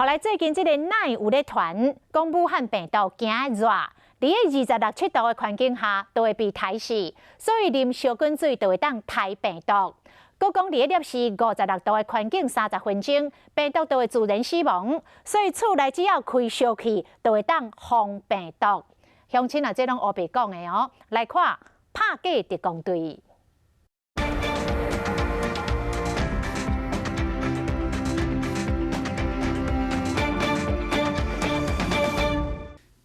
後來最近這个奶有咧傳，講武漢病毒驚熱，佇咧26、7度的環境下都會被刣死，所以啉燒滾水就會當刣病毒。閣講佇咧攝氏56度的環境30分鐘，病毒就會自然死亡，所以厝內只要開燒氣，就會當防病毒。鄉親啊，這攏烏白講的哦，來看拍假特工隊。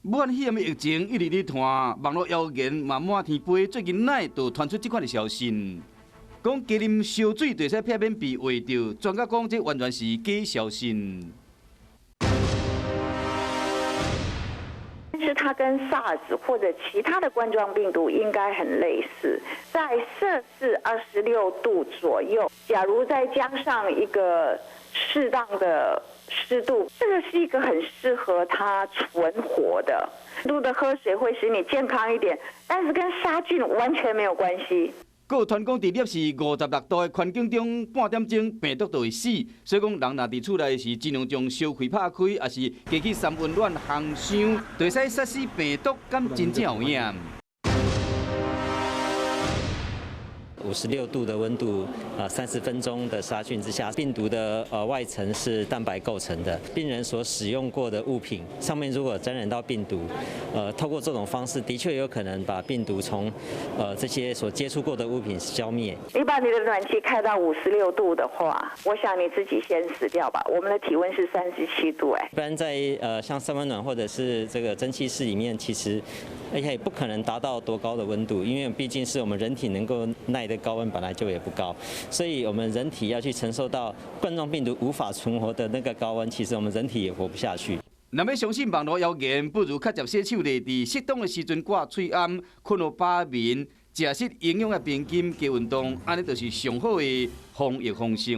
武漢肺炎的疫情一直咧傳，網路謠言嘛滿天飛。最近奶就傳出這款的消息，講加啉燒水就會使避免被畫著，專家講這完全是假消息。但是它跟 SARS 或者其他的冠狀病毒應該很類似，在攝氏26度左右，假如再加上一個適當的濕度，這個是一個很適合它存活的。度的喝水會使你健康一點，但是跟殺菌完全沒有關係。閣有傳講，佇攝氏56度的環境中，半點鐘病毒就會死。所以講，人若佇厝內時，盡量將燒氣拍開，抑是加去三溫暖烘箱，就會使殺死病毒，敢真正有影？ 56度的溫度，30分鐘的殺菌之下，病毒的外層是蛋白構成的。病人所使用過的物品上面如果沾染到病毒，透過這種方式，的確有可能把病毒從這些所接觸過的物品消滅。你把你的暖氣開到56度的話，我想你自己先死掉吧。我們的體溫是37度，哎。一般在像三溫暖或者是這個蒸汽室裡面，其實而且也不可能達到多高的溫度，因為畢竟是我們人體能夠耐的高溫本來就也不高，所以我們人體要去承受到冠狀病毒無法存活的那個高溫，其實我們人體也活不下去。若欲相信網路謠言，不如較捷洗手咧，佇適當的時陣掛喙罨、睏予飽眠、食食營養的平均、加運動，按呢就是上好的防疫方式。